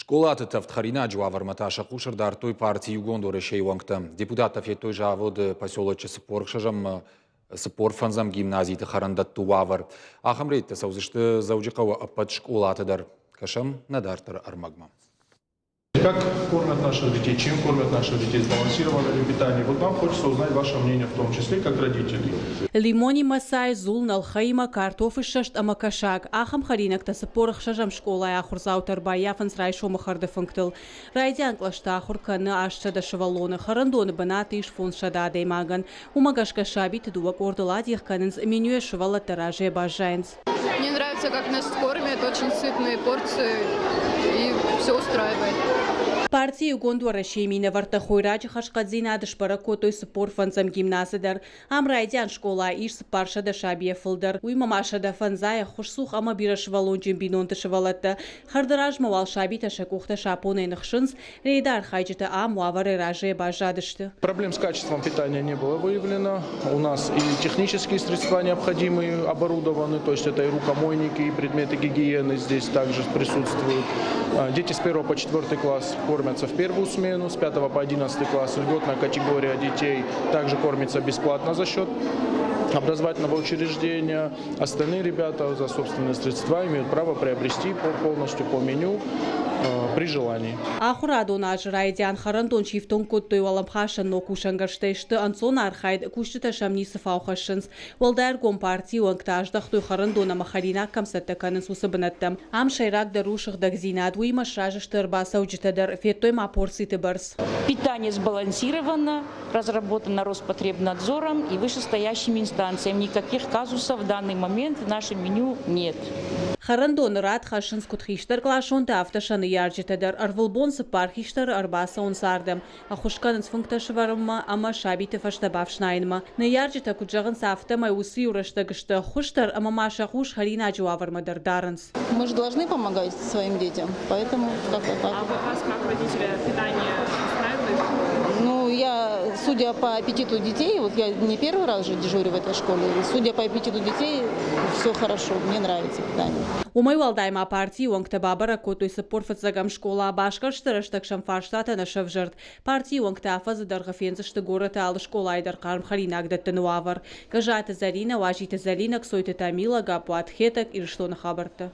Скъолаты тӕвд хӕринаджы уавӕрмӕ та сӕ хъус ӕрдардтой парти Иугонд Уӕрӕсейы уӕнгтӕ. Депутаттӕ федтой заводы поселочы 46-ӕм 45-ӕм гимназиты хӕрӕндӕтты уавӕр. Ахӕм рейдтӕ цӕудзысты Дзӕуджыхъӕуы ӕппӕт скъолаты дӕр. Кӕсӕм нӕ дарддӕры ӕрмӕгмӕ. Как кормят наших детей, чем кормят наших детей, сбалансировано ли питание. Вот нам хочется узнать ваше мнение в том числе, как родителей. Лимонимӕ цай, дзул, нӕлхӕимӕ, картофы ссӕст ӕмӕ кӕсаг. Ахӕм хӕринӕгтӕ 46-ӕм скъолайы ахуырдзаутӕ ӕрбаййафынц райсомы хӕрды фынгтыл. Райдиан кълӕсты ахуыр кӕны 800 сывӕллоны, хӕрӕндоны бынат ис 500 адӕймагӕн. Уымӕ гӕсгӕ сабиты дыууӕ къордыл адих кӕнынц, менюйӕ сывӕллӕттӕ разӕй баззайынц. Мне нравится, как нас кормят, очень сытные порции и все устраивает. Парти Иугонд Уӕрӕсейы минӕвӕрттӕ хойраджы хӕрзхъӕддзинад сбӕрӕг кодтой 45-ӕм гимназы дӕр. Ам райдиан скъола ис 400 сабийӕ фылдӕр. Уыимӕ ма 105 ӕххуысцух ӕмӕ бирӕсывӕллонджын бинонты сывӕллӕттӕ. Хӕрды размӕ уал сабитӕ сӕ къухтӕ сапонӕй ныхсынц, рейды архайджытӕ ам уавӕрӕй разӕй баззадысты. Проблем с качеством питания не было выявлено. У нас и технические средства необходимые оборудованы, то есть это и рукомойники, и предметы гигиены здесь также присутствуют. Дети с 1 по 4 класс кормятся в первую смену, с 5 по 11 класс льготная категория детей также кормится бесплатно за счет образовательного учреждения. Остальные ребята за собственные средства имеют право приобрести полностью по меню при желании. Ахуырадон азы райдиан хӕрӕндон сифтонг кодтой уӕлӕмхасӕн ног кусӕнгӕрзтӕй сты ӕнцон архайд, кусджытӕ сӕм ницы фау хӕссынц. Уӕлдай ӕргом партийы уӕнгтӕ аздӕхтой хӕрӕндон ӕмӕ хӕринаг кӕм цӕттӕ кӕнынц, уыцы бынӕттӕм. Ам сӕйрагдӕр у сыгъдӕгдзинад, уыимӕ сразы сты ӕрбацӕуджытӕ дӕр, федтой ма порциты бӕрц. Питание сбалансировано, разработано Роспотребнадзором и вышестоящими инстанциями. Никаких казусов в данный момент в нашем меню нет. Хӕрӕндоны рад хӕссынц куыд хистӕркъласонтӕ, афтӕ сӕ ныййарджытӕ дӕр. Ӕрвылбон цыппар хистӕры ӕрбацӕуынц ардӕм, ӕххуыс кӕнынц фынгтӕ сӕвӕрынмӕ ӕмӕ сабиты фӕстӕ бафснайынмӕ. Ныййарджытӕ куыд зӕгъынц, афтӕмӕй уыцы иу рӕстӕг сты ӕххуыс дӕр ӕмӕ ма сӕ хъус хӕринаджы уавӕрмӕ дӕр дарынц. Мы же должны помогать своим детям, поэтому как-то так. А вас как родителя питание устраивает? Ну, я, судя по аппетиту детей, вот я не первый раз же дежурю в этой школе, судя по аппетиту детей, все хорошо, мне нравится питание. Уымӕй уӕлдай ма партийы уӕнгтӕ бабӕрӕг кодтой 45-ӕм скъола. Басгӕрсты рӕстӕг сӕм фарстатӕ нӕ сӕвзӕрд. Партийы уӕнгтӕ афӕдзы дӕргъы фендзысты горӕты алы скъолайы дӕр хъарм хӕринаг дӕттыны уавӕр. Гӕззаты Зӕринӕ, Уазиты Зӕлинӕ, Кцойты Тамила, Гаппуат Хетӕг, Ирыстоны хабӕрттӕ.